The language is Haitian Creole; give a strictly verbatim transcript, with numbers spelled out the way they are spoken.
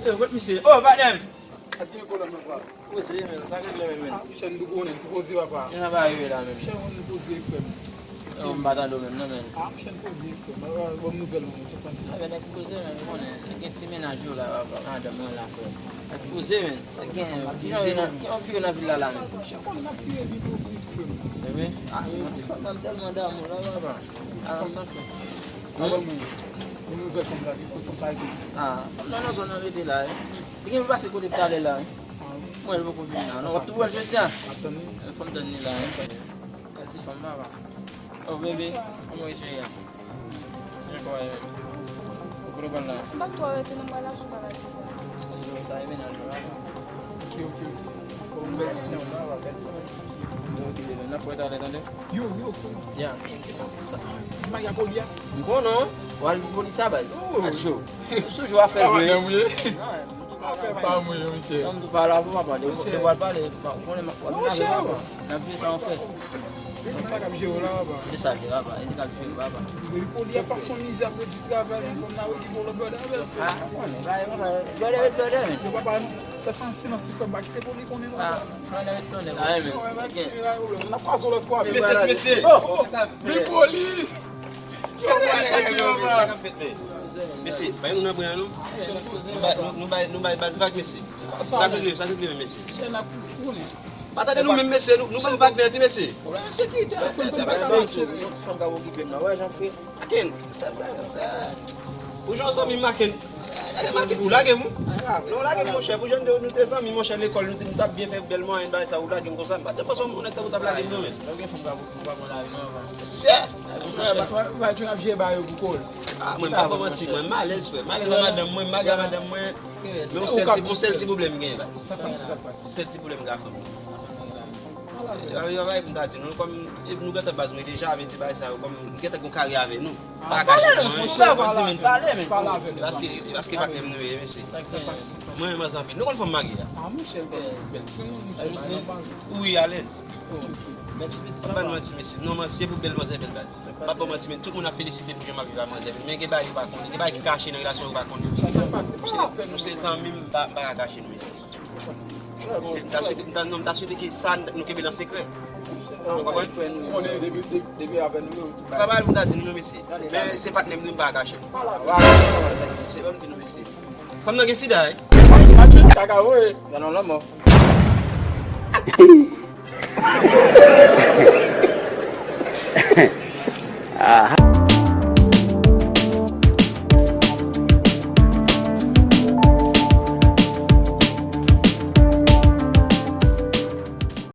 Yo, kot misye? Oh, patnè m! Ap gen pwoblèm nan, papa. Poze, men, sa regle, men, men. Ah, Michel, nou konnen, nou poze, papa. Jan bagay yo ye la, men. Michel, nou poze, frè m. Yo, m pa tande w menm, non, men. Ah, Michel, poze, frè m. Ban m nouvèl, non, men, sa k pase? Ah, ben, nèg poze, men, ou konnen, gen ti mennaj yo la, papa, madanm mwen la, frè. Nèg poze, men. Sa gen, ki jan yo nan, ki jan yo vire nan vil la, la, men? Michel, konnen n ap vire, vire poze, frè m. Epi, ah, yon ti fanm nan tèlman damou la, papa. Ah, san frè. Ban m yon nouvèl fanm sa, ki kot fanm sa rete? Ah, fanm nan nan zòn nan rete la, wi. Li gen pou pase kote m talè la, wi. Ah, wi. Mwen, li poko vin la. Non, w ap tou wè l jodi a. Ap tann li. Fò m tann li la, wi. Ti fanm nan, papa. Oh, bebe, kòman w ye, cheri a? Jan kò a ye menm? Ou kote w pral la? M pa t twò rete non, m pral achte bagay. Sa e mennaj ou la. Ok, ok. Fò m bèl siman. Bèl siman. Yo, ok, bebe, n ap wè talè, tande? Yo, yo, ok. Ya. Sa, ki maryaj poli a? M konnen, w al pou poli sa, baz. Oh. Ak Joe. Sou Joe a fè vre. Ah, non, m ye. Afè pa mwen, monchè. Non, m tou pale avè w, papa. Depi, depi w al pale, ou konnen, w ap vin avè m, papa. N ap jwe sa w fè. Se fanm sa k ap jere w la, papa. Se sa l ye, papa. E li k ap jere, papa. Depi poli a pase yon mizè, ap redi travay, men fanm nan okipe w lòt bòdè avè l. Ah, konnen, bagay konsa, bòdè ret bòdè, men. Yo, papa, fè sa an silans, frè m, pa kite poli konnen, non, papa. Ah, konnen ret konnen, papa. Ah, men. M ap kwaze w lòt fwa. Mesye, ti mesye. Oh, oh, vin poli. Yo, yo, yo, yo, yo, yo. Mesye, bay nou nan bren an, non. Nou bay, nou, nou bay, nou bay baz vag, mesye. Sa k regle, sa k regle, mesye. Pa tande nou menm, mesye, nou, nou ban m vag, men, ti mesye. Maken, sa, sa. Ou jan zanmi m, Maken. Gade Maken, ou lage m, wi. Non, ou lage m, monchè. Pou jan nou te zanmi, monchè, lekòl, nou te, nou t ap byen fè bèl mwayen, bagay sa, ou lage m konsa. M pa t panse yon nèg tankou w t ap lage m, non, men. Sè! Ou pa jwenn ap jere ba yo pou kò l. Ah, mwen, m pa ba w manti, mwen, m alèz, frè. M alèz ak madanm mwen, m alèz ak madanm mwen. Men yon sèl ti, yon sèl ti pwoblèm m genyen, baz. Sa k pase, sa k pase? Sèl ti pwoblèm m gen ak fanm nan. Yo, yo, yo, m ta di nou, kòm, e, nou gentan baz mwen deja, vle di bagay sa yo, kòm, m gentan gon karyè avè nou. Pa kache non, monchè, pale, men. Pale, men. Paske, paske patnè m nou ye, mesye. Sa k pase? Mwen, mwen anpil. Nou konn fanm marye a? Ah, monchè, bèl timoun, monchè, bagay nòmal. Wi, alèz. Oh, ok. Bèl ti pitit, papa. M pa manti, mesye. Non, manti, se pou bèl manzè, bèl baz. M pa ba w manti, men tout moun ap felisite m pou jan m ap viv ak manzè. Men gen bagay yo pa konnen, gen bagay ki kache nan relasyon yo pa konnen. Sa k pase? Pa lapèn. Nou se zanmi, m pa, m pa ka kache nou, mesye. Se, m ta swete, m ta, non, m ta swete ke sa, nou kenbe l an sekrè. Ou konprann? Konnen depi, depi, depi avè nou yo, tout bagay. Pa bagay pou m ta di nou, non, mesye. Men se patnè m, nou, m pa ka kache nou. Se pa m di nou, mesye. Fanm nan gen sida, wi. Match, kaka, wi. Nan, nan, nan, mò. Ah,